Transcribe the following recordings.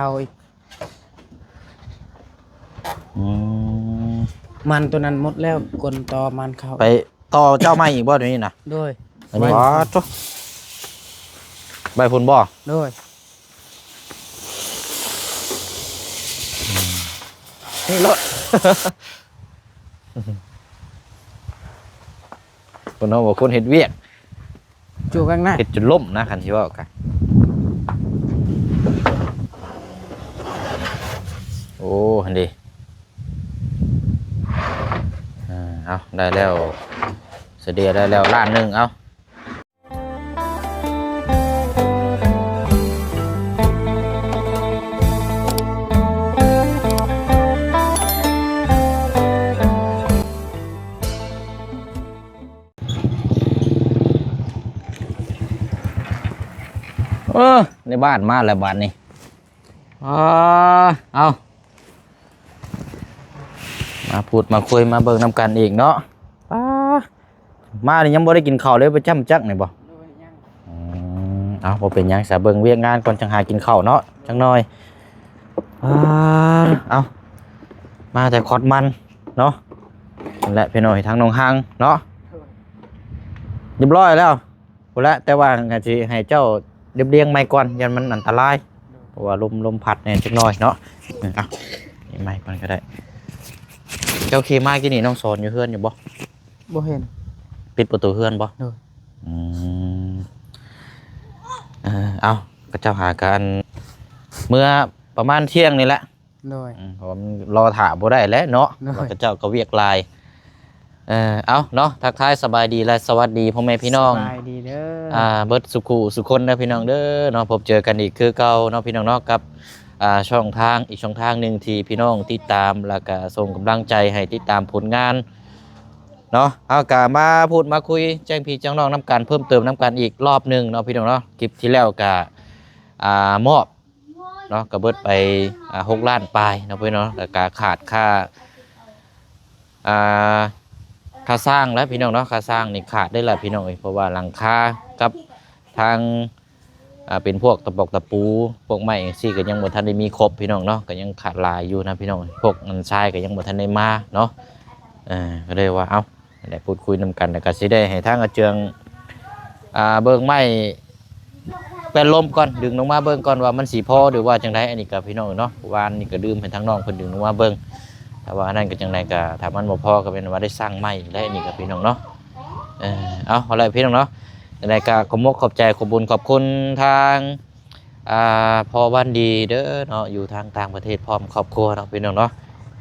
ເອົາອີກ ອືມ ມັນໂຕນັ້ນໝົດແລ້ວ ກົນຕໍ່ມັນເຂົ້າ ໄປຕໍ່ເຈົ້າໃໝ່ອີກບໍ່ດຽວນີ້ນະ? ໂດຍ ອັນນີ້ ວ້າໂທ້ ໄປພຸ້ນບໍ່? ໂດຍ ນີ້ໂລດ ເພິ່ນເວົ້າວ່າຄົນເຮັດວຽກ ຢູ່ຂ້າງໜ້າ ເຮັດຈົນລົ້ມນະ ຄັນຊິເວົ້າກະ ໂອ້ ຫັ້ນເດ ເອົາ ໄດ້ແລ້ວ ສະເດຍໄດ້ແລ້ວລ້ານໜຶ່ງ ເອົາ. ເອີ ໃນບ້ານມາແລ້ວບາດນີ້ ອາ ເອົາ ມາພູດມາຄຸຍມາເບິ່ງນຳກັນອີກເນາະ ປາ ມານີ້ຍັງບໍ່ໄດ້ກິນເຂົ້າເລີຍ ໄປຈ້ຳຈັກນີ້ບໍ່? ອືມ ເອົາ ບໍ່ເປັນຫຍັງຊະ ເບິ່ງວຽກງານກ່ອນ ຈັ່ງຫາກິນເຂົ້າເນາະ ຈັກໜ່ອຍ ອາ ເອົາ ມາແຕ່ຄອດມັນເນາະ ນັ້ນແຫຼະພີ່ນ້ອງ ທາງໜອງຮັງເນາະ ຮຽບຮ້ອຍແລ້ວ ພຸ້ນແຫຼະ ແຕ່ວ່າກໍຊິໃຫ້ເຈົ້າລຽບລຽງໃໝ່ກ່ອນ ຢ້ານມັນອັນຕະລາຍ ເພາະວ່າລົມ ລົມພັດແດ່ຈັກໜ່ອຍເນາະ ເອີ ເອົາ ນີ້ໃໝ່ກ່ອນກໍໄດ້ ເຈົ້າຂີ່ມາກີ້ນີ້ ນ້ອງສອນຢູ່ເຮືອນຢູ່ບໍ່? ບໍ່ເຫັນ ປິດປະຕູເຮືອນບໍ່? ໂດຍ ອືມ ເອີ ເອົາ ເຂົາເຈົ້າຫາກັນເມືອປະມານທ່ຽງນີ້ແຫຼະ ໂດຍ ອືມ ເພາະວ່າມັນລໍຖ້າບໍ່ໄດ້ແຫຼະເນາະ ໂດຍ ວ່າເຂົາເຈົ້າກໍວຽກຫຼາຍ ເອີ ເອົາເນາະ ທັກທາຍສະບາຍດີ ແລະ ສະຫວັດດີພໍ່ແມ່ພີ່ນ້ອງ ສະບາຍດີເດີ ອ່າ ເບິດສູ່ຄູ່ສູ່ຄົນເດີພີ່ນ້ອງເດີເນາະ ພົບເຈີກັນອີກຄືເກົ່າເນາະພີ່ນ້ອງເນາະ ກັບ ອ່າ ຊ່ອງທາງ ອີກຊ່ອງທາງໜຶ່ງທີ່ພີ່ນ້ອງຕິດຕາມ ແລ້ວກະສົ່ງກຳລັງໃຈໃຫ້ຕິດຕາມຜົນງານເນາະ ເຮົາກະມາພູດມາຄຸຍແຈ້ງພີ່ແຈ້ງນ້ອງນຳກັນ ເພີ່ມເຕີມນຳກັນອີກລອບໜຶ່ງເນາະພີ່ນ້ອງເນາະ ຄລິບທີ່ແລ້ວກະ ອ່າ ມອບ ເນາະ ກໍເບິດໄປ ອ່າ ຫົກລ້ານປາຍເນາະພີ່ນ້ອງ ແລ້ວກໍຂາດຄ່າ ອ່າ ຄ່າສ້າງແຫຼະພີ່ນ້ອງເນາະ ຄ່າສ້າງນີ້ຂາດເລີຍລະພີ່ນ້ອງເອີຍ ເພາະວ່າຫຼັງຄາກັບທາງ ອ່າ ເປັນພວກຕະປອກຕະປູ ພວກໄມ້ຈັ່ງຊີ້ກໍຍັງບໍ່ທັນໄດ້ມີຄົບພີ່ນ້ອງເນາະ ກໍຍັງຂາດຫຼາຍຢູ່ນະພີ່ນ້ອງ ພວກອັນຊາຍກໍຍັງບໍ່ທັນໄດ້ມາເນາະ ເອີ ກໍເລີຍວ່າ ເອົ້າ ໄດ້ພູດຄຸຍນຳກັນ ແລ້ວກໍຊິໄດ້ໃຫ້ທາງອາເຈືອງ ອ່າ ເບິ່ງໄມ້ແປ້ນລົມກ່ອນ ດຶງລົງມາເບິ່ງກ່ອນວ່າມັນຊິພໍ ຫຼືວ່າຈັ່ງໃດ ອັນນີ້ກໍພີ່ນ້ອງເນາະ ວານນີ້ກໍລືມໃຫ້ທາງນ້ອງເພິ່ນດຶງລົງມາເບິ່ງ ແຕ່ວ່າອັນນັ້ນກໍຈັ່ງໃດກໍ ຖ້າມັນບໍ່ພໍກໍແມ່ນວ່າໄດ້ສັ່ງໃໝ່ອີກແຫຼະ ອັນນີ້ກໍພີ່ນ້ອງເນາະ ເອີ ເອົາ ເອົາລະພີ່ນ້ອງເນາະ ຈັ່ງໃດກໍຂອບມົກຂອບໃຈ ຂອບບຸນຂອບຄຸນທາງ ອ່າ ພໍ່ວັນດີເດີເນາະ ຢູ່ທາງຕ່າງປະເທດພ້ອມຄອບຄົວເນາະ ພີ່ນ້ອງເນາະ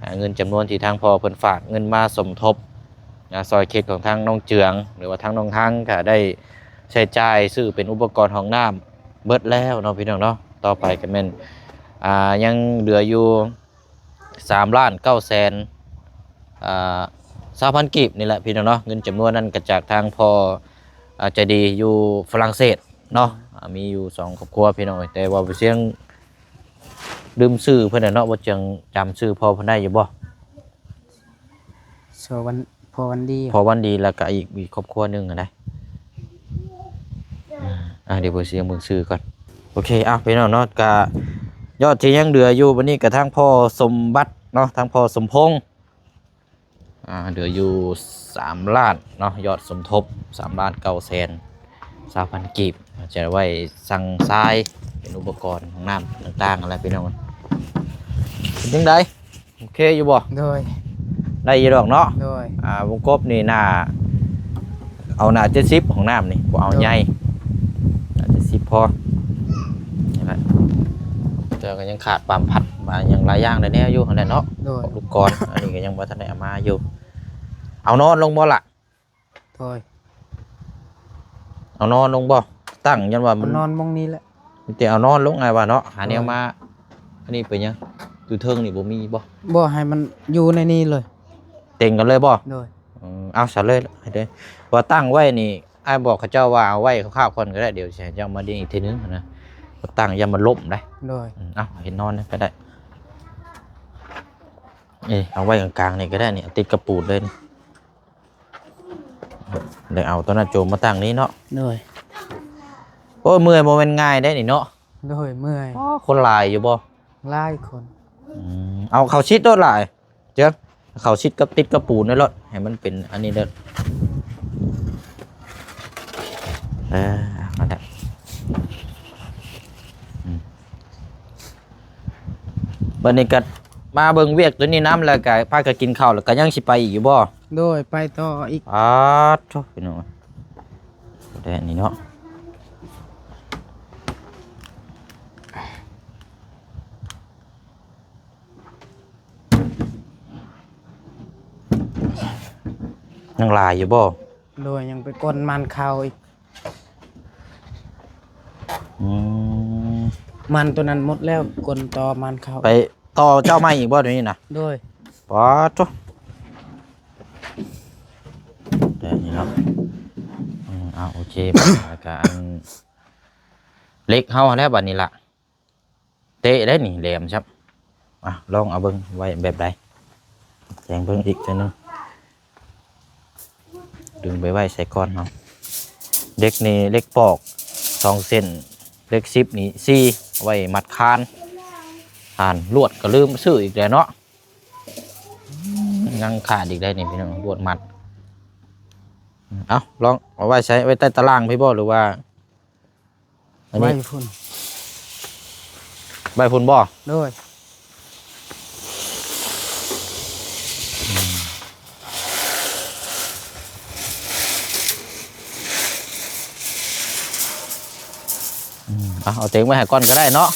ອ່າ ເງິນຈຳນວນທີ່ທາງພໍ່ເພິ່ນຝາກເງິນມາສົມທົບ ອ່າ ຊ່ອຍເຂດຂອງທາງນ້ອງເຈືອງ ຫຼືວ່າທາງນ້ອງຮັງ ກະໄດ້ໃຊ້ຈ່າຍຊື້ເປັນອຸປະກອນຫ້ອງນ້ຳເບິດແລ້ວເນາະ ພີ່ນ້ອງເນາະ ຕໍ່ໄປກະແມ່ນ ອ່າ ຍັງເຫຼືອຢູ່ ສາມລ້ານເກົ້າແສນ ອ່າ ຊາວພັນກີບນີ້ແຫຼະພີ່ນ້ອງເນາະ ເງິນຈຳນວນນັ້ນກໍຈາກທາງພໍ່ ອ່າ ໃຈດີຢູ່ຝຣັ່ງເສດເນາະ ອ່າ ມີຢູ່ສອງຄອບຄົວພີ່ນ້ອງເອີຍ ແຕ່ວ່າບໍ່ຊຽງລືມຊື່ເພິ່ນແຫຼະເນາະ ບໍ່ຊຽງຈຳຊື່ພໍ່ເພິ່ນໄດ້ຢູ່ບໍ່? ສອງວັນ ພໍ່ວັນດີ ພໍ່ວັນດີ ແລ້ວກໍອີກ ອີກຄອບຄົວໜຶ່ງຫັ້ນນະ ອ່າ ດຽວບໍ່ຊຽງເບິ່ງຊື່ກ່ອນ ໂອເຄ ເອົາ ພີ່ນ້ອງເນາະ ກະຍອດທີ່ຍັງເຫຼືອຢູ່ບັດນີ້ກະທາງພໍ່ສົມບັດເນາະ ທາງພໍ່ສົມພົງ ອ່າ ເຫຼືອຢູ່ສາມລ້ານເນາະ ຍອດສົມທົບສາມລ້ານເກົ້າແສນຊາວພັນກີບ ຈະໄວ້ສັ່ງຊາຍເປັນອຸປະກອນຫ້ອງນ້ຳຕ່າງໆຫັ້ນແຫຼະພີ່ນ້ອງ ເປັນຈັ່ງໃດ ໂອເຄຢູ່ບໍ່? ໂດຍ ໄດ້ຢູ່ດອກເນາະ ໂດຍ ອ່າ ວົງກົບນີ້ໜ້າ ເອົາໜ້າເຈັດສິບ ຫ້ອງນ້ຳນີ້ ບໍ່ເອົາໃຫຍ່ ໜ້າເຈັດສິບພໍ ນີ້ແຫຼະ ແຕ່ກໍຍັງຂາດປາມພັດ ວ່າຫຍັງຫຼາຍຢ່າງຫຼາຍແນວຢູ່ຫັ້ນແຫຼະເນາະ ໂດຍ ອຸປະກອນ ອັນນີ້ກໍຍັງບໍ່ທັນໄດ້ເອົາມາຢູ່ ເອົານອນລົງບໍ່ລະ? ໂດຍ ເອົານອນລົງບໍ່? ຕັ້ງ ຢ້ານວ່າມັນ ເອົານອນໝ່ອງນີ້ແຫຼະ ມີແຕ່ເອົານອນລົງ ອ້າຍວ່າເນາະ ຫາແນວ ໂດຍ ມາ ອັນນີ້ເປັນຫຍັງ? ຢູ່ເທິງນີ້ບໍ່ມີບໍ່? ບໍ່ ໃຫ້ມັນຢູ່ໃນນີ້ເລີຍ ເຕັງກັນເລີຍບໍ່? ໂດຍ ເອີ ເອົາຊະເລີຍ ໃຫ້ເດີ ວ່າຕັ້ງໄວ້ນີ້ ອ້າຍບອກເຂົາເຈົ້າວ່າເອົາໄວ້ຄ້າວໆກ່ອນກໍໄດ້ ດຽວຊິໃຫ້ເຈົ້າມາດິນອີກເທື່ອໜຶ່ງຫັ້ນນະ ວ່າຕັ້ງຢ້ານມັນລົ້ມໄດ໋ ໂດຍ ອືມ ເອົາ ເຮັດນອນກໍໄດ້ ເອີ ເອົາໄວ້ກາງໆນີ້ກໍໄດ້ນີ້ ຕິດກະປູດເລີຍນີ້ ໄດ້ເອົາໂຕນັ້ນໂຈມມາຕັ້ງນີ້ເນາະ ໂດຍ ໂອ້ຍ ເມື່ອຍ ບໍ່ແມ່ນງ່າຍໄດ໋ນີ້ເນາະ ໂດຍ ເມື່ອຍ ອໍ ຄົນຫຼາຍຢູ່ບໍ່? ຫຼາຍຄົນ. ອືມ ເອົາເຂົ້າຊິດໂລດຫຼາຍ ເຈີ ເຂົ້າຊິດກັບຕິດກັບປູນໄວ້ໂລດ ໃຫ້ມັນເປັນອັນນີ້ເດີ. ເອີ ເອົາລະ ອືມ ບັດນີ້ກໍມາເບິ່ງວຽກຕົວນີ້ນຳ ແລ້ວກໍພາກັນກິນເຂົ້າ ແລ້ວກໍຍັງຊິໄປອີກຢູ່ບໍ່? ໂດຍ ໄປຕໍ່ອີກ. ອາໂທ້ ພີ່ນ້ອງ ແດດນີ້ເນາະ. ຍັງຫຼາຍຢູ່ບໍ່? ໂດຍ ຍັງໄປກົ້ນມັນເຂົ້າອີກ. ອືມ ມັນຕົວນັ້ນໝົດແລ້ວ ກົ້ນຕໍ່ມັນເຂົ້າ. ໄປຕໍ່ເຈົ້າໃໝ່ອີກບໍ່ດຽວນີ້ນະ? ໂດຍ. ປາດໂທ້ ແຕ່ນີ້ເນາະ. ອືມ ເອົາ ໂອເຄ ແລ້ວກະອັນ ເຫຼັກເຮົາຫັ້ນແຫຼະ ບັດນີ້ລະ ເຕະໄດ້ນີ້ ແຫຼມຊ້ຳ. ອ່ະ ລອງເອົາເບິ່ງໄວ້ແບບໃດ ແຈງເບິ່ງອີກເທື່ອໜຶ່ງ. ດຶງໄປໄວ້ໃສ່ກ່ອນເນາະ. ເຫຼັກນີ້ ເຫຼັກປອກສອງເສັ້ນ ເຫຼັກສິບນີ້ສີ່ ໄວ້ມັດຄານ. ອ່ານ ລວດກໍລືມຊື້ອີກແລ້ວເນາະ ຍັງຂາດອີກໄດ໋ນີ້ພີ່ນ້ອງ ລວດມັດ. ເອົາ ລອງເອົາໄວ້ໃສ ໄວ້ໃຕ້ຕາລ່າງພີ້ບໍ່ ຫຼືວ່າ ອັນນີ້ ໄວ້ພຸ້ນ ໄວ້ພຸ້ນບໍ່? ໂດຍ. ອືມ ເອົາ ເອົາເຕັງໄວ້ໃຫ້ກ່ອນກໍໄດ້ເນາະ.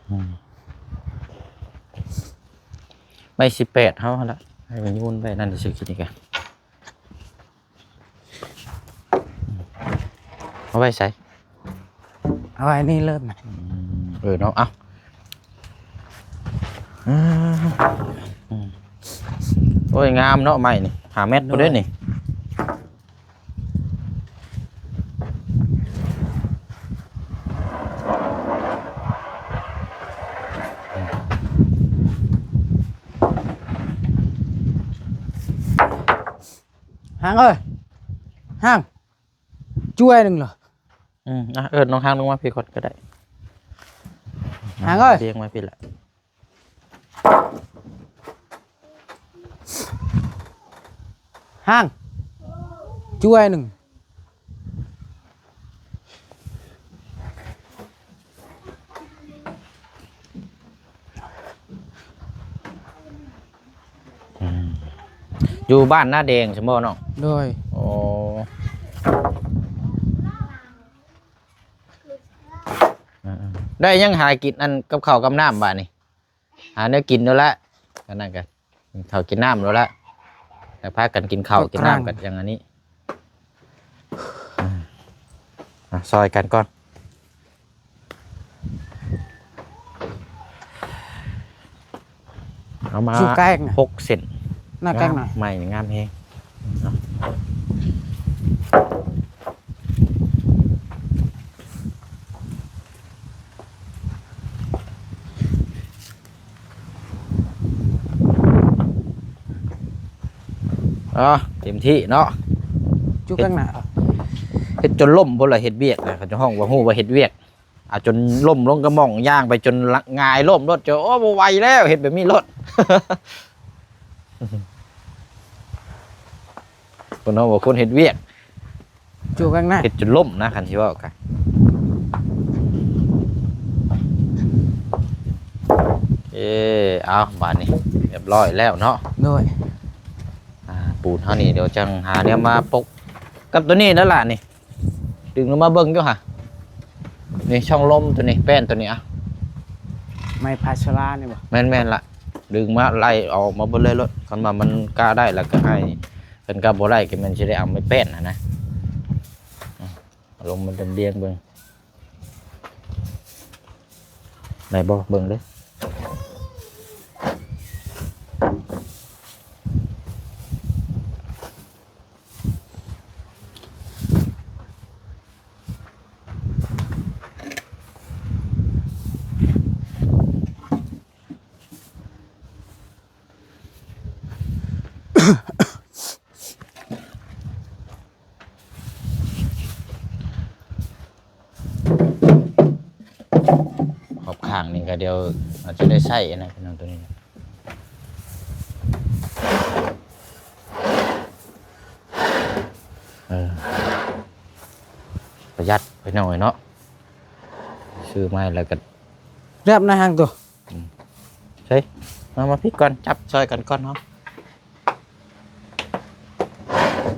ອືມ ໄມ້ສິບແປດເຮົາຫັ້ນລະ ໃຫ້ມັນໂຍນໄວ້ນັ້ນຊື່ ຄິດນີ້ກະ ເອົາໄວ້ໃສ? ເອົາໄວ້ນີ້ເລີຍ. ອືມ ເອີເນາະ ເອົາ ອືມ ໂອ້ຍ ງາມເນາະ ໄມ້ນີ້ ຫ້າແມັດພຸ້ນເດ້ນີ້. ຫາງເອີຍ ຫາງ ຈວຍໜຶ່ງເລີຍ. ອືມ ອ່ະ ເອີ້ນນ້ອງຫາງລົງມາພີ້ກ່ອນກໍໄດ້ ຫາງເອີຍ ລຽງມາພີ້ລະ. ຫາງ ຈວຍໜຶ່ງ. ອືມ ຢູ່ບ້ານນາແດງຊັ້ນບໍ່ນ້ອງ? ໂດຍ. ໂອ້ ອືມ ໄດ້ຫຍັງຫາກິນ ອັນ ກັບເຂົ້າກັບນ້ຳບາດນີ້? ຫາແນວກິນໂລດລະ ອັນນັ້ນກະ ເຂົ້າກິນນ້ຳໂລດລະ ແລ້ວພາກັນກິນເຂົ້າກິນນ້ຳກັນ ຢ່າງອັນນີ້ ອ່າ ຊ່ອຍກັນກ່ອນ. ເອົາມາ ຢູ່ໃກ້ນະ ຫົກເສັ້ນ ໜ້າແກ້ງນະ ງາມ ໄມ້ງາມແຮງ. ອ່າ ເຕັມທີ່ເນາະ ຈຸກຂ້າງໜ້າ ເຮັດຈົນລົ້ມພຸ້ນລະ ເຮັດວຽກນະ ເຂົາຈະຮ້ອງວ່າ ຮູ້ວ່າເຮັດວຽກ. ອ່າ ຈົນລົ້ມລົງກະໝ່ອງ ຍ່າງໄປຈົນ ລະ ຫງາຍລົ້ມໂລດ ເຈົ້າ ໂອ້ ບໍ່ໄຫວແລ້ວ ເຮັດແບບນີ້ໂລດ. ເພິ່ນເວົ້າວ່າຄົນເຮັດວຽກ ຢູ່ຂ້າງໜ້າ ເຮັດຈົນລົ້ມນະ ຄັນຊິເວົ້າກະ. ເອີ ເອົາ ບາດນີ້ຮຽບຮ້ອຍແລ້ວເນາະ. ໂດຍ. ອ່າ ປູນເຮົານີ້ ດຽວຈັ່ງຫາແນວມາປົກກັບໂຕນີ້ແລ້ວລະນີ້. ດຶງລົງມາເບິ່ງຢູ່ຫະ ນີ້ຊ່ອງລົມໂຕນີ້ ແປ້ນໂຕນີ້ອະ ໄມ້ພາສາລານີ້ບໍ່? ແມ່ນໆ ລະ ດຶງມາໄລ່ເອົາອອກມາເບິດເລີຍໂລດ ຄັນວ່າມັນກະໄດ້ລະກະໃຫ້ ຄັນກະບໍ່ໄດ້ກະແມ່ນຊິໄດ້ເອົາໄມ້ແປ້ນຫັ້ນນະ. ອືມ ເອົາລົງມາລຽງເບິ່ງ ໄດ້ບໍ່ ເບິ່ງເດີ້. ໂ ຂອບຂ້າງນີ້ກໍດຽວອາດຈະໄດ້ໃຊ້ນະ ພີ່ນ້ອງ ໂຕນີ້ນະ. ເອີ ປະຢັດ ພີ່ນ້ອງເອີຍເນາະ. ຊື້ມາແລ້ວກໍ ແບບນະຮັງໂຕ ອືມ ໃສ່ ມາ ມາພີ້ກ່ອນ ຈັບຊ່ອຍກັນກ່ອນເນາະ. ເ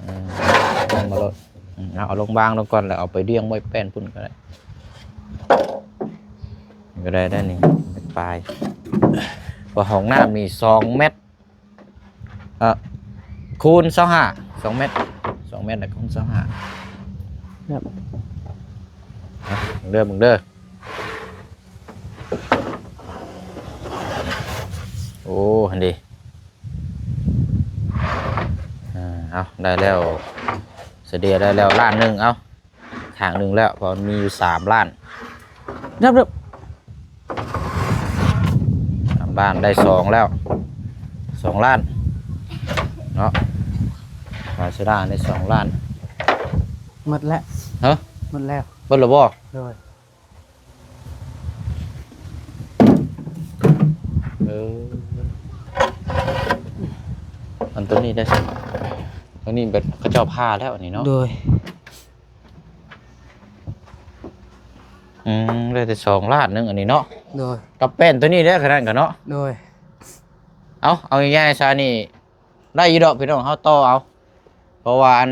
ອີ ວາງມາໂລດ ອືມ ເອົາ ເອົາລົງ ວາງລົງກ່ອນ ແລ້ວເອົາໄປລຽງໄວ້ແປ້ນພຸ້ນກໍໄດ້ ກໍໄດ້ ໄດ້ນີ້ ເປັນປາຍ ເພາະຫ້ອງນ້ຳນີ້ສອງແມັດ ເອີ ຄູນຊາວຫ້າ ສອງແມັດ ສອງແມັດ ແລ້ວຄູນຊາວຫ້າ ແບບ ເບິ່ງເດີ ເບິ່ງເດີ. ໂອ້ ຫັ້ນເດ ອ່າ ເອົາ ໄດ້ແລ້ວ ສະເດຍໄດ້ແລ້ວລ້ານໜຶ່ງ ເອົາ ຂ້າງໜຶ່ງແລ້ວ ເພາະມັນມີຢູ່ສາມລ້ານ ນັບ ນັບ ສາມລ້ານ ໄດ້ສອງແລ້ວ ສອງລ້ານເນາະ ພາຊະລາໄດ້ສອງລ້ານ ໝົດແລ້ວ ຮະ ໝົດແລ້ວ ເບິດແລ້ວບໍ່? ໂດຍ ເອີ ອັນໂຕນີ້ໄດ້ ໂຕນີ້ແບບເຂົາເຈົ້າຜ່າແລ້ວອັນນີ້ເນາະ ໂດຍ ອືມ ໄດ້ແຕ່ສອງລ້ານໜຶ່ງອັນນີ້ເນາະ ໂດຍ ກັບແປ້ນໂຕນີ້ແຫຼະ ຂະໜາດກັນເນາະ ໂດຍ ເອົາ ເອົາງ່າຍໆຊະນີ້ ໄດ້ຢູ່ດອກພີ່ນ້ອງ ເຮົາຕໍ່ເອົາ ເພາະວ່າອັນ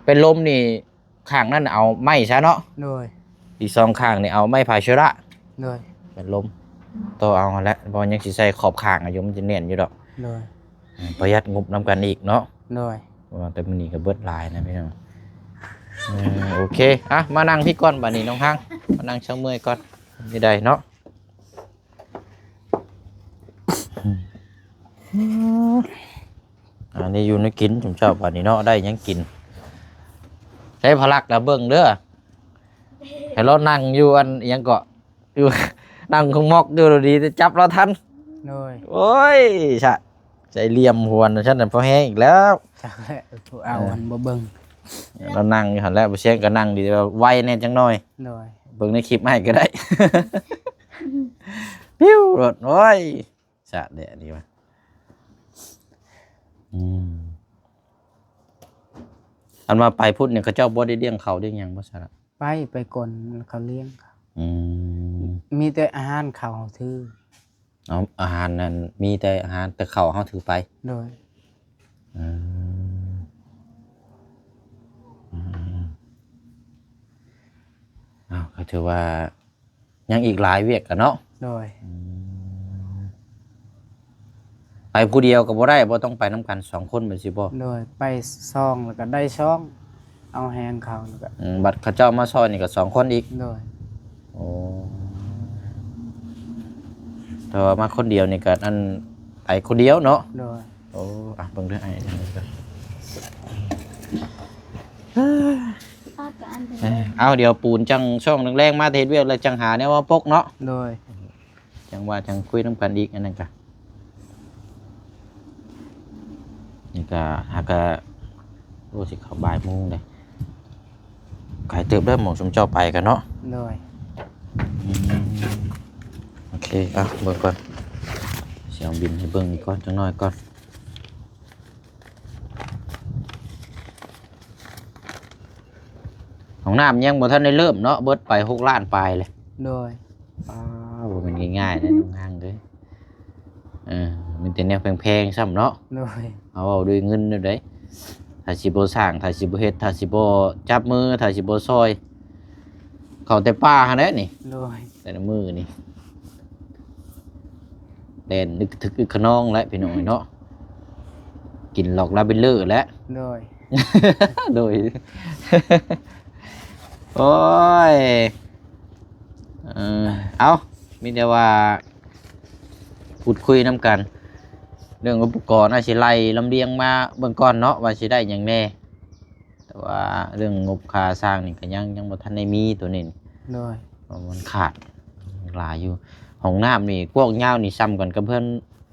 ເປັນລົມນີ້ ຂ້າງນັ້ນເອົາໄມ້ຊະເນາະ ໂດຍ ອີກສອງຂ້າງນີ້ເອົາໄມ້ພາເຊລະ ໂດຍ ເປັນລົມ ຕໍ່ເອົາຫັ້ນແຫຼະ ເພາະຍັງຊິໃສ່ຂອບຂ້າງຢູ່ ມັນຈະແໜ້ນຢູ່ດອກ ໂດຍ ອືມ ປະຢັດງົບນຳກັນອີກເນາະ ໂດຍ ເພາະວ່າແຕ່ມື້ນີ້ກໍເບິດຫຼາຍນະພີ່ນ້ອງ ເອີ ໂອເຄ ອ່ະ ມານັ່ງພີ້ກ່ອນບາດນີ້ນ້ອງຮັງ ມານັ່ງເຊົາເມື່ອຍກ່ອນ ນີ້ໄດ້ເນາະ. ອັນນີ້ຢູ່ໃນກິນ ຊຸມເຈົ້າບາດນີ້ເນາະ ໄດ້ຫຍັງກິນ ໃຊ້ພະລັກນະເບິ່ງເດີ ໃຫ້ລາວນັ່ງຢູ່ອັນຫຍັງເກາະ ຢູ່ ນັ່ງຄົງມອກຢູ່ ດີແຕ່ຈັບລາວທັນ ໂດຍ ໂອ້ຍ ຊະ ໃສ່ຫຼ່ຽມຫວນຊັ້ນນະ ພໍແຮງອີກແລ້ວ ຈັກແຫຼະ ຜູ້ເອົາ ເອີ ຫັ້ນບໍ່ເບິ່ງ ລາວນັ່ງຢູ່ຫັ້ນແຫຼະ ບໍ່ຊຽງກໍນັ່ງດີ ແຕ່ວ່າໄວແດ່ຈັກໜ້ອຍ ໂດຍ ເບິ່ງໃນຄລິບໃຫ້ກໍໄດ້ ປິວໂລດ ໂອ້ຍ ສະແດະນີ້ວ່າ ອືມ ອັນວ່າໄປພຸ້ນນີ້ ເຂົາເຈົ້າບໍ່ໄດ້ລ້ຽງເຂົ້າລ້ຽງຫຍັງບໍ່ຊັ້ນນະ? ໄປ ໄປກ່ອນ ແລ້ວເຂົາລ້ຽງ ອືມ ມີແຕ່ອາຫານເຂົາເຮົາຖື ເອົາ ອາຫານນັ້ນ ມີແຕ່ອາຫານ ແຕ່ເຂົ້າເຮົາຖືໄປ ໂດຍ ອືມ ອືມ ເອົາ ກໍຖືວ່າ ຍັງອີກຫຼາຍວຽກກະເນາະ ໂດຍ ອືມ ໄປຜູ້ດຽວກໍບໍ່ໄດ້ ບໍ່ ຕ້ອງໄປນຳກັນສອງຄົນແມ່ນຊິບໍ່? ໂດຍ ໄປສອງແລ້ວກໍໄດ້ສອງ ເອົາແຮງເຂົາແລ້ວກໍ ອືມ ບັດເຂົາເຈົ້າມາຊ່ອຍນີ້ກໍສອງຄົນອີກ ໂດຍ ໂອ້ ແຕ່ວ່າມາຄົນດຽວນີ້ກໍອັນ ໄປຄົນດຽວເນາະ ໂດຍ ໂອ້ ອ່ະ ເບິ່ງເດີອ້າຍ ເອົາ ດຽວປູນຈັ່ງຊ່ວງແລງໆມາແຕ່ເຮັດວຽກແລ້ວຈັ່ງຫາແນວມາປົກເນາະ ໂດຍ ຈັ່ງວ່າຈັ່ງຄຸຍນຳກັນອີກ ອັນນັ້ນກະ ນີ້ກະຫາກະ ໂອ້ ຊິເຂົ້າບ່າຍໂມງເດ້ ໄກເຕີບເດີ ໝ່ອງຊຸມເຈົ້າໄປກັນເນາະ ໂດຍ ອືມ ໂອເຄ ອ່ະ ເບິ່ງກ່ອນ ຊິເອົາບິນໃຫ້ເບິ່ງອີກກ່ອນ ຈັກໜ້ອຍກ່ອນ. ຫ້ອງນ້ຳຍັງບໍ່ທັນໄດ້ເລີ່ມເນາະ ເບິດໄປຫົກລ້ານປາຍເລີຍ ໂດຍ ອ້າວ ບໍ່ແມ່ນງ່າຍໆເດ້ນ້ອງນາງເອີຍ ເອີ ມີແຕ່ແນວແພງໆຊ້ຳເນາະ ໂດຍ ເຮົາເວົ້າດ້ວຍເງິນແນວໃດ ຖ້າຊິບໍ່ສ້າງ ຖ້າຊິບໍ່ເຮັດ ຖ້າຊິບໍ່ຈັບມື ຖ້າຊິບໍ່ຊ່ອຍ ເຂົ້າແຕ່ປ່າຫັ້ນແຫຼະນີ້ ໂດຍ ແຕ່ລະມື້ນີ້ ແລ່ນນຶກທຶກອຶກຂະນອງແຫຼະພີ່ນ້ອງເນາະ ກິນລັອກລາເບນເລີແຫຼະ ໂດຍ ໂດຍ ໂອ້ຍ ເອີ ເອົາ ມີແຕ່ວ່າ ພູດຄຸຍນຳກັນ ເລື່ອງອຸປະກອນ ອາດຊິໄລ່ລຳລຽງມາເບິ່ງກ່ອນເນາະ ວ່າຊິໄດ້ຫຍັງແດ່ ແຕ່ວ່າເລື່ອງງົບຄ່າສ້າງນີ້ກໍຍັງ ຍັງບໍ່ທັນໄດ້ມີໂຕນີ້ ໂດຍ ເພາະມັນຂາດຫຼາຍຢູ່ ຫ້ອງນ້ຳນີ້ກວ້າງຍາວນີ້ສ່ຳກັນກັບເຮືອນ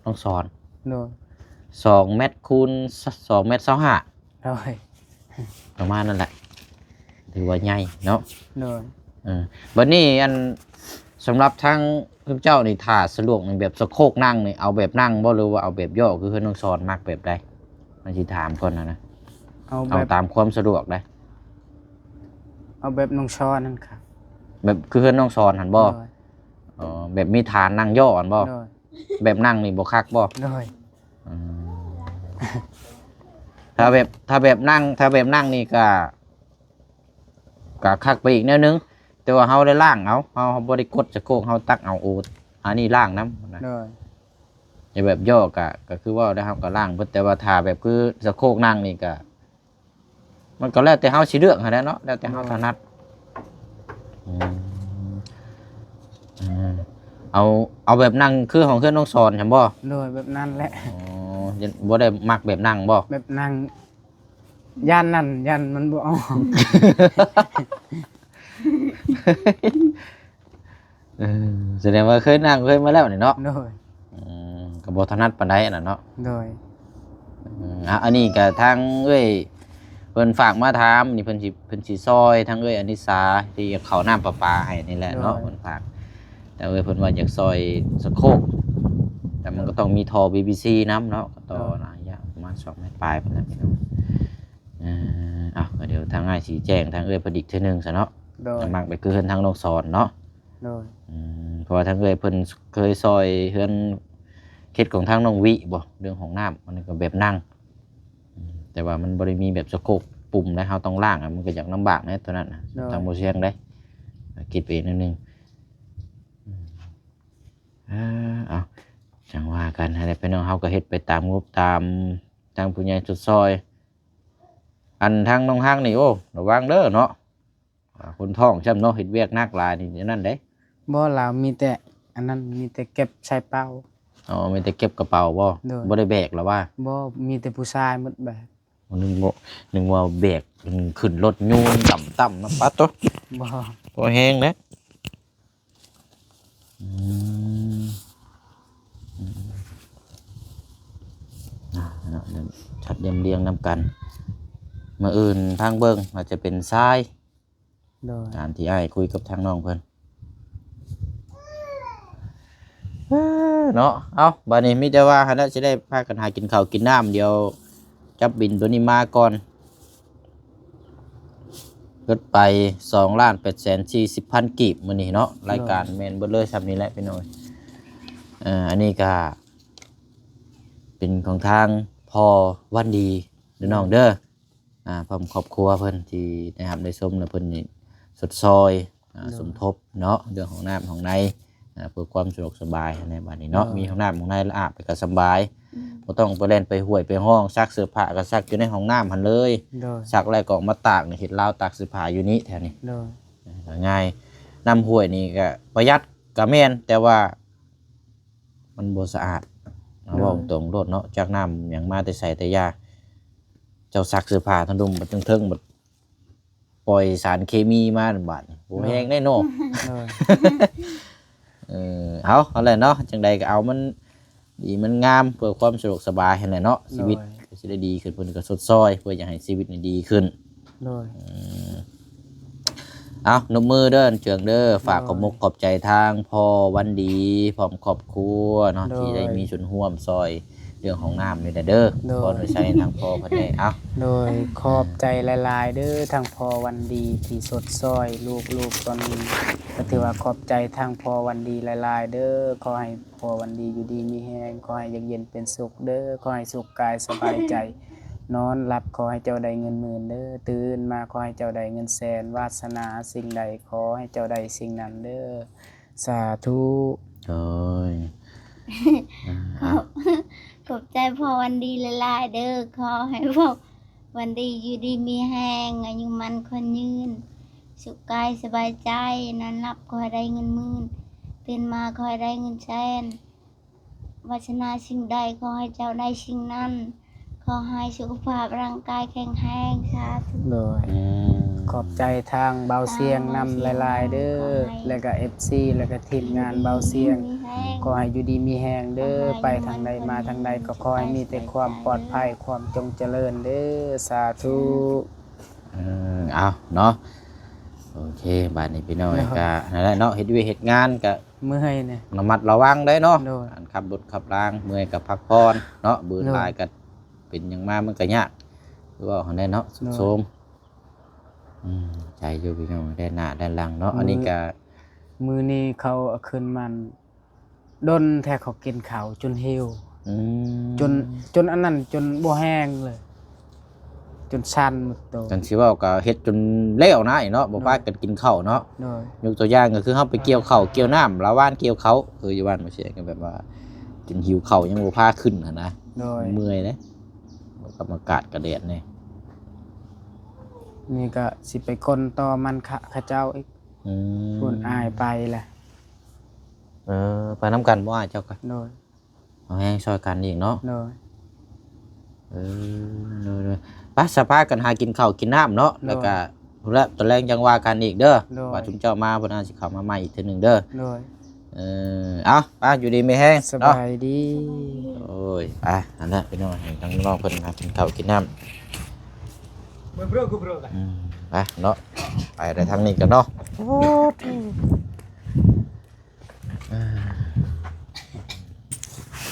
ນ້ອງສອນ ໂດຍ ສອງແມັດຄູນສອງແມັດຊາວຫ້າ ໂດຍ ປະມານນັ້ນແຫຼະ ຖືວ່າໃຫຍ່ເນາະ ໂດຍ ເອີ ບັດນີ້ອັນ ສຳລັບທາງເຈົ້ານີ້ ຖ້າສະດວກນີ້ ແບບສະໂຄກນັ່ງນີ້ ເອົາແບບນັ່ງບໍ່ ຫຼືວ່າເອົາແບບຍໍ້ ຄືເຮືອນນ້ອງສອນ ມັກແບບໃດ? ມັນຊິຖາມກ່ອນນະ ເອົາ ເອົາແບບຕາມຄວາມສະດວກໄດ໋ ເອົາແບບນ້ອງສອນຫັ້ນຄ່ະ ແບບຄືເຮືອນນ້ອງສອນຫັ້ນບໍ່? ໂດຍ ອໍ ແບບມີຖານນັ່ງຍໍ້ຫັ້ນບໍ່? ໂດຍ ແບບນັ່ງນີ້ບໍ່ຄັກບໍ່? ໂດຍ ອືມ ຖ້າແບບ ຖ້າແບບນັ່ງ ຖ້າແບບນັ່ງນີ້ກະ ກະຄັກໄປອີກແນວໜຶ່ງ ແຕ່ວ່າເຮົາໄດ້ລ້າງເອົາ ເຮົາ ເຮົາບໍ່ໄດ້ກົດສະໂຄກ ເຮົາຕັກເອົາ ໂອ ອັນນີ້ລ້າງນຳນະ ໂດຍ ແຕ່ແບບຍໍ້ກະ ກະຄືເວົ້າໄດ້ ເຮົາກະລ້າງເບິດ ແຕ່ວ່າຖ້າແບບຄືສະໂຄກນັ່ງນີ້ກະ ມັນກໍແລ້ວແຕ່ເຮົາຊິເລືອກຫັ້ນແຫຼະເນາະ ແລ້ວແຕ່ເຮົາ ໂດຍ ຖະໜັດ ອືມ ເອີ ເອົາ ເອົາແບບນັ່ງຄືຂອງເຮືອນນ້ອງສອນຊັ້ນບໍ່? ໂດຍ ແບບນັ້ນແຫຼະ ອໍ ຍັງບໍ່ໄດ້ມັກແບບນັ່ງບໍ່? ແບບນັ່ງ ຢ້ານນັ້ນ ຢ້ານມັນບໍ່ອອກ ເອີ ສະແດງວ່າເຄີຍນັ່ງເຄີຍມາແລ້ວນີ້ເນາະ ໂດຍ ອືມ ກໍບໍ່ຖະໜັດປານໃດອັນນັ້ນເນາະ ໂດຍ ອືມ ອ່າ ອັນນີ້ກໍທາງເອື້ອຍເພິ່ນຝາກມາຖາມ ນີ້ເພິ່ນຊິ ເພິ່ນຊິຊ່ອຍທາງເອື້ອຍອະນິສາ ທີ່ຢາກເຂົ້ານ້ຳປະປາໃຫ້ນີ້ແຫຼະເນາະ ໂດຍ ເພິ່ນຝາກ ແຕ່ເອື້ອຍເພິ່ນວ່າຢາກຊ່ອຍສະໂຄກ ແຕ່ມັນກໍຕ້ອງມີທໍ່ ພີ ພີ ຊີ ນຳເນາະ ກໍຕໍ່ ໂດຍ ຫຼາຍຢ່າງ ປະມານສອງແມັດປາຍພຸ້ນແຫຼະພີ່ນ້ອງ ເອີ ເອົາ ກໍດຽວທາງອ້າຍຊິແຈ້ງທາງເອື້ອຍເພິ່ນອີກເທື່ອໜຶ່ງຊະເນາະ ໂດຍ ມັກໄປຄືເຮືອນທາງນ້ອງສອນເນາະ ໂດຍ ອືມ ເພາະວ່າທາງເອື້ອຍເພິ່ນເຄີຍຊ່ອຍເຮືອນເຂດຂອງທາງນ້ອງວິບໍ ເລື່ອງຫ້ອງນ້ຳ ມັນກໍແບບນັ່ງ ອືມ ແຕ່ວ່າມັນບໍ່ໄດ້ມີແບບສະໂຄກປຸ່ມໃດ ເຮົາຕ້ອງລ້າງ ມັນກໍຢາກລຳບາກແດ່ຕົວນັ້ນນະ ໂດຍ ທາງບໍ່ສຽງໃດ ຄິດໄປອີກໜ້ອຍໜຶ່ງ ອືມ ເອີ ເອົາ ຈັ່ງວ່າກັນຫັ້ນແຫຼະພີ່ນ້ອງ ເຮົາກໍເຮັດໄປຕາມງົບ ຕາມທາງຜູ້ໃຫຍ່ຊົດຊ່ອຍ ອັນທາງນ້ອງຮັກນີ້ ໂອ້ ລະວັງເດີເນາະ ອ່າ ຄົນທ້ອງຊ້ຳເນາະ ເຮັດວຽກໜັກຫຼາຍນີ້ ແນວນັ້ນເດ້ ບໍ່ ລາວມີແຕ່ອັນນັ້ນ ມີແຕ່ເກັບໃສ່ເປົາ ອໍ ມີແຕ່ເກັບກະເປົາບໍ່? ໂດຍ ບໍ່ໄດ້ແບກລະວ່າ? ບໍ່ ມີແຕ່ຜູ້ຊາຍໝົດແບກ ນຶກວ່າ ນຶກວ່າແບກຂຶ້ນລົດຍົນຕ່ຳໆນະ ປາດໂທ້ ບໍ່ ພໍແຮງເດ້ ອືມ ອືມ ອ່າ ເນາະ ຈັດລຽງນຳກັນ ມື້ອື່ນທາງເບິ່ງອາດຈະເປັນຊາຍ ໂດຍ ຕາມທີ່ອ້າຍຄຸຍກັບທາງນ້ອງເພິ່ນ ເອີ ເນາະ ເອົາ ບາດນີ້ມີແຕ່ວ່າຫັ້ນແຫຼະ ຊິໄດ້ພາກັນຫາກິນເຂົ້າກິນນ້ຳ ດຽວຈັບບິນໂຕນີ້ມາກ່ອນ ເບິດໄປສອງລ້ານແປດແສນສີ່ສິບພັນກີບມື້ນີ້ເນາະ ລາຍການ ໂດຍ ແມ່ນເບິດເລີຍຊ່ຳນີ້ແຫຼະພີ່ນ້ອງ ເອີ ອັນນີ້ກະເປັນຂອງທາງພໍ່ວັນດີເດີນ້ອງເດີ ອ່າ ພ້ອມຄອບຄົວເພິ່ນທີ່ໄດ້ຮັບໄດ້ຊົມ ແລ້ວເພິ່ນນີ້ຊົດຊ່ອຍ ອ່າ ໂດຍ ສົມທົບເນາະ ເລື່ອງຫ້ອງນ້ຳຫ້ອງໃນ ອ່າ ເພື່ອຄວາມສະດວກສະບາຍໃນບາດນີ້ເນາະ ໂດຍ ມີຫ້ອງນ້ຳຫ້ອງໃນ ລະອາບໄປກໍສະບາຍ ອືມ ບໍ່ຕ້ອງໄປແລ່ນໄປຫ້ວຍໄປຮ່ອງ ຊັກເສື້ອຜ້າກໍຊັກຢູ່ໃນຫ້ອງນ້ຳຫັ້ນເລີຍ ໂດຍ ຊັກແລ້ວກໍອອກມາຕາກນີ້ ເຮັດລາວຕາກເສື້ອຜ້າຢູ່ນີ້ແຖວນີ້ ໂດຍ ກໍງ່າຍ ນ້ຳຫ້ວຍນີ້ກໍປະຢັດກໍແມ່ນ ແຕ່ວ່າ ມັນບໍ່ສະອາດ ເຮົາເວົ້າ ໂດຍ ຕົງໂລດເນາະ ຈັກນ້ຳຫຍັງມາແຕ່ໃສແຕ່ຢາ ເຈົ້າຊັກເສື້ອຜ້າທັງດຸ່ມບັດເທິງໆ ບັດປ່ອຍສານເຄມີມາບາດນີ້ ບໍ່ແຮງເດ້ເນາະ ໂດຍ ເອີ ເອົາ ເອົາແຫຼະເນາະ ຈັ່ງໃດກໍເອົາມັນດີມັນງາມ ເພື່ອຄວາມສະດວກສະບາຍຫັ້ນແຫຼະເນາະ ໂດຍ ຊີວິດກໍຊິໄດ້ດີຂຶ້ນ ເພິ່ນກໍຊົດຊ່ອຍ ເພື່ອຢາກໃຫ້ຊີວິດນີ້ດີຂຶ້ນ ໂດຍ ອືມ ເອົາ ນົບມືເດີ ເຈືອງເດີ ໂດຍ ຝາກຂອບມົກຂອບໃຈທາງພໍ່ວັນດີ ພ້ອມຄອບຄົວເນາະ ໂດຍ ທີ່ໄດ້ມີສ່ວນຮ່ວມຊ່ອຍເລື່ອງຫ້ອງນ້ຳນີ້ແຫຼະເດີ ໂດຍ ຂໍອະນຸຍາດທາງພໍ່ເພິ່ນແດ່ ເອົາ ໂດຍ ຂອບໃຈຫຼາຍໆເດີ ທາງພໍ່ວັນດີທີ່ຊົດຊ່ອຍລູກໆຕອນນີ້ ກໍຖືວ່າຂອບໃຈທາງພໍ່ວັນດີຫຼາຍໆເດີ ຂໍໃຫ້ພໍ່ວັນດີຢູ່ດີມີແຮງ ຂໍໃຫ້ຢາກເຢັນເປັນສຸກເດີ ຂໍໃຫ້ສຸກກາຍສະບາຍໃຈ ນອນຫຼັບຂໍໃຫ້ເຈົ້າໄດ້ເງິນໝື່ນເດີ ຕື່ນມາຂໍໃຫ້ເຈົ້າໄດ້ເງິນແສນ ວາດສະໜາສິ່ງໃດຂໍໃຫ້ເຈົ້າໄດ້ສິ່ງນັ້ນເດີ ສາທຸ ໂອ້ຍ ຂອບ ຂອບໃຈພໍ່ວັນດີຫຼາຍໆເດີ ຂໍໃຫ້ພໍ່ວັນດີຢູ່ດີມີແຮງ ອາຍຸໝັ້ນຂວັນຍືນ ສຸກກາຍສະບາຍໃຈ ນອນຫຼັບຂໍໃຫ້ໄດ້ເງິນໝື່ນ ຕື່ນມາຂໍໃຫ້ໄດ້ເງິນແສນ ວາດສະໜາສິ່ງໃດຂໍໃຫ້ເຈົ້າໄດ້ສິ່ງນັ້ນ ຂໍໃຫ້ສຸຂະພາບຮ່າງກາຍແຂງແຮງ ສາທຸ. ໂດຍ ອືມ ຂອບໃຈທາງບ່າວຊຽງນຳຫຼາຍໆເດີ ສາທຸ ແລະກະເອັຟຊີ ແລະກະທີມງານບ່າວຊຽງ ຢູ່ດີມີແຮງ ຂໍໃຫ້ຢູ່ດີມີແຮງເດີ ຂໍໃຫ້ ໄປທາງໃດມາທາງໃດ ກໍຂໍໃຫ້ມີແຕ່ຄວາມປອດໄພ ຄວາມຈົ່ງຈະເລີນເດີ ສາທຸ. ອືມ ເອົາເນາະ ໂອເຄ ບາດນີ້ພີ່ນ້ອງ ໂດຍ ກະນັ້ນແຫຼະເນາະ ເຮັດວຽກເຮັດງານກະເມື່ອຍແດ່ ລະມັດລະວັງໄດ້ເນາະ ໂດຍ ການຂັບລົດຂັບລາງ ເມື່ອຍກະພັກຜ່ອນເນາະ ບືນ ໂດຍ ຫຼາຍກະເປັນຫຍັງມາມັນກະຍາກ ຄືເວົ້າຫັ້ນແຫຼະເນາະ ໂດຍ ຊຸກໂຊມ. ອືມ ໃຈຢູ່ພີ່ນ້ອງ ແລ່ນໜ້າແລ່ນຫຼັງເນາະ ມື້ ອັນນີ້ກະ ມື້ນີ້ເຂົາເອົາຂຶ້ນມາ ດົນແທ້ເຂົາກິນເຂົ້າຈົນຫິວ ອືມ ຈົນ ຈົນອັນນັ້ນ ຈົນບໍ່ແຮງເລີຍ ຈົນສັ່ນໝົດໂຕ. ຄັນຊິເວົ້າກໍເຮັດຈົນແລ້ວນະເນາະ ບໍ່ ໂດຍ ພາກັນກິນເຂົ້າເນາະ ໂດຍ ຍົກຕົວຢ່າງກໍຄືເຮົາໄປກ່ຽວເຂົ້າກ່ຽວນ້ຳ ລາວຫວ່ານກ່ຽວເຂົ້າ ຄືຢູ່ບ້ານບໍ່ເສຍ ກໍແບບວ່າຈົນຫິວເຂົ້າຍັງບໍ່ພາຂຶ້ນຫັ້ນນະ ໂດຍ ເມື່ອຍເດ້ ກັບອາກາດກະແດດແດ່ ນີ້ກໍຊິໄປກົນຕໍ່ມັນຂະ ເຂົາເຈົ້າອີກ ອືມ ພຸ້ນອ້າຍໄປແລ້ວ. ເອີ ໄປນຳກັນບໍ່ອ້າຍເຈົ້າກະ ໂດຍ ເອົາແຮງຊ່ອຍກັນອີກເນາະ ໂດຍ ເອີ ໂດຍໆ ໄປ ສະພາກັນຫາກິນເຂົ້າກິນນ້ຳເນາະ ໂດຍ ແລ້ວກະ ພຸ້ນລະ ຕອນແລງຈັ່ງວ່າກັນອີກເດີ ໂດຍ ວ່າຊຸມເຈົ້າມາ ເພິ່ນອາດຊິເຂົ້າມາໃໝ່ອີກເທື່ອໜຶ່ງເດີ ໂດຍ ເອີ ເອົາ ໄປ ຢູ່ດີມີແຮງ ສະບາຍດີ ເນາະ ໂອ້ຍ ໄປ ອັນນັ້ນພີ່ນ້ອງ ໃຫ້ທາງນ້ອງເພິ່ນຫາກິນເຂົ້າກິນນ້ຳ ອືມ ໄປເນາະ ໄປໄດ້ທາງນີ້ກັນເນາະ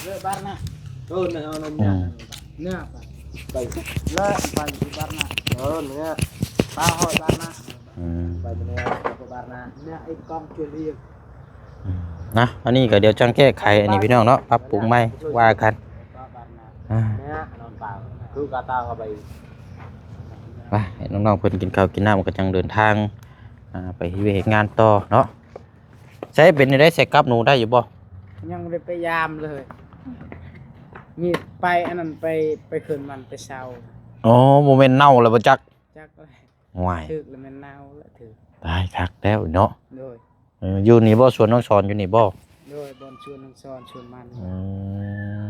ເລີບານນະ ເອີ ເນື້ອເອົານມ ອືມ ເນື້ອໄປ ເລີບານນະ ເອີ ເນື້ອປາຫອຍບານນະ ອືມ ໄປເນື້ອບານນະ ເນື້ອໄອ້ກອງຈວຍລຽງ ອືມ ນະ ອັນນີ້ກໍດຽວຈັ່ງແກ້ໄຂອັນນີ້ພີ່ນ້ອງເນາະ ປັບປຸງໃໝ່ວ່າກັນ ເນື້ອນອນປາ ຄືກາຕາເຂົ້າໄປ ໄປ ໃຫ້ນ້ອງໆເພິ່ນກິນເຂົ້າກິນນ້ຳ ກໍຈັ່ງເດີນທາງ ອ່າ ໄປເຮັດວຽກເຮັດງານຕໍ່ເນາະ. ໃຊ້ເປັນແນວໃດ ໃສ່ກັບໜູໄດ້ຢູ່ບໍ່? ຍັງບໍ່ໄດ້ໄປຢາມເລີຍ ມີໄປອັນນັ້ນ ໄປ ໄປຄືນມັນໄປເຊົາ. ອໍ ບໍ່ແມ່ນເນົ່າແລ້ວບໍ່ຈັກ? ຈັກແຫຼະ ໂອ້ຍ ຖືກແລ້ວແມ່ນເນົ່າແຫຼະ ຖືກ. ຕາຍ ຄັກແລ້ວເນາະ. ໂດຍ ເອີ ຢູ່ນີ້ບໍ່ ສວນນ້ອງສອນຢູ່ນີ້ບໍ່? ໂດຍ ບ່ອນສວນນ້ອງສອນ ສວນມັນ. ອື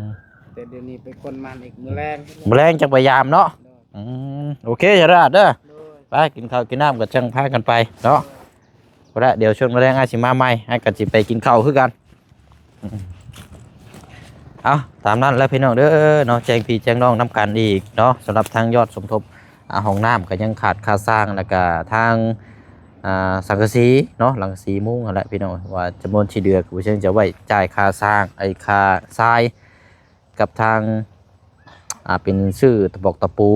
ມ ແຕ່ດຽວນີ້ໄປກົນມັນອີກ ມື້ແລງ ມື້ແລງຈັ່ງໄປຢາມເນາະ. ໂດຍ ອືມ ໂອເຄ ສະດາດເດີ. ໂດຍ ໄປກິນເຂົ້າກິນນ້ຳ ກໍຈັ່ງພາກັນໄປເນາະ. ໂດຍ ພຸ້ນລະ ດຽວຊ່ວງແລງອ້າຍຊິມາໃໝ່ ອ້າຍກໍຊິໄປກິນເຂົ້າຄືກັນ. ເອົາ ຕາມນັ້ນແຫຼະພີ່ນ້ອງເດີເນາະ ແຈ້ງພີ່ແຈ້ງນ້ອງນຳກັນອີກເນາະ. ສຳລັບທາງຍອດສົມທົບ ອ່າ ຫ້ອງນ້ຳກໍຍັງຂາດຄາຊ່າງ ແລ້ວກໍທາງ ອ່າ ສັງກະສີເນາະ ສັງກະສີມຸງຫັ້ນແຫຼະພີ່ນ້ອງ ວ່າຈຳນວນທີ່ເຫຼືອກໍບໍ່ເຊີງຈະໄວ້ຈ່າຍຄາຊ່າງ ໄອ້ ຄາຊາຍ ກັບທາງ ອ່າ ເປັນຊື້ຕະປອກຕະປູ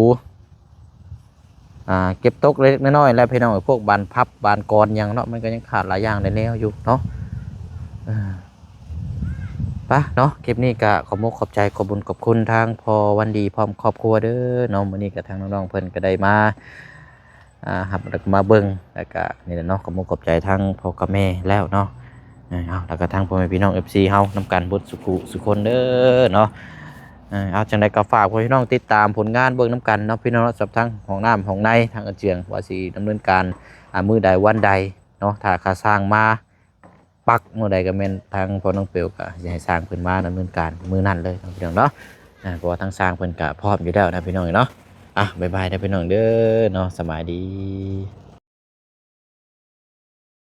ອ່າ ເກັບຕົກເລັກໆນ້ອຍໆແຫຼະພີ່ນ້ອງ. ພວກບານພັບບານກອນຫຍັງເນາະ ມັນກໍຍັງຂາດຫຼາຍຢ່າງຫຼາຍແນວຢູ່ເນາະ. ເອີ ໄປເນາະ ຄລິບນີ້ກໍຂອບມຸກຂອບໃຈ ຂອບບຸນຂອບຄຸນທາງພໍ່ວັນດີພ້ອມຄອບຄົວເດີເນາະ. ມື້ນີ້ກໍທາງນ້ອງໆເພິ່ນກໍໄດ້ມາ ອ່າ ຮັບ ແລ້ວກໍມາເບິ່ງ ແລ້ວກໍນີ້ແຫຼະເນາະ ຂອບມຸກຂອບໃຈທາງພໍ່ກັບແມ່ແລ້ວເນາະ. ເອີ ເອົາ ແລ້ວກໍທາງພໍ່ແມ່ພີ່ນ້ອງ ເອັຟຊີ ເຮົານຳກັນເບິດສູ່ຜູ້ສູ່ຄົນເດີເນາະ. ເອີ ເອົາ ຈັ່ງໃດກໍຝາກພໍ່ແມ່ພີ່ນ້ອງຕິດຕາມຜົນງານເບິ່ງນຳກັນເນາະ ພີ່ນ້ອງເນາະ. ສຳລັບທາງຫ້ອງນ້ຳຫ້ອງໃນ ທາງອາເຈືອງວ່າຊິດຳເນີນການ ອ່າ ມື້ໃດວັນໃດເນາະ ຖ້າຄາຊ່າງມາປັກມື້ໃດກໍແມ່ນທາງພໍ່ນ້ອງເປວກໍຊິໃຫ້ຊ່າງເພິ່ນມາດຳເນີນການມື້ນັ້ນເລີຍເນາະ ພີ່ນ້ອງເນາະ. ອ່າ ເພາະວ່າທາງຊ່າງເພິ່ນກະພ້ອມຢູ່ແລ້ວນະ ພີ່ນ້ອງເນາະ. ອ່ະ ບາຍບາຍເດີພີ່ນ້ອງເດີເນາະ ສະບາຍດີ.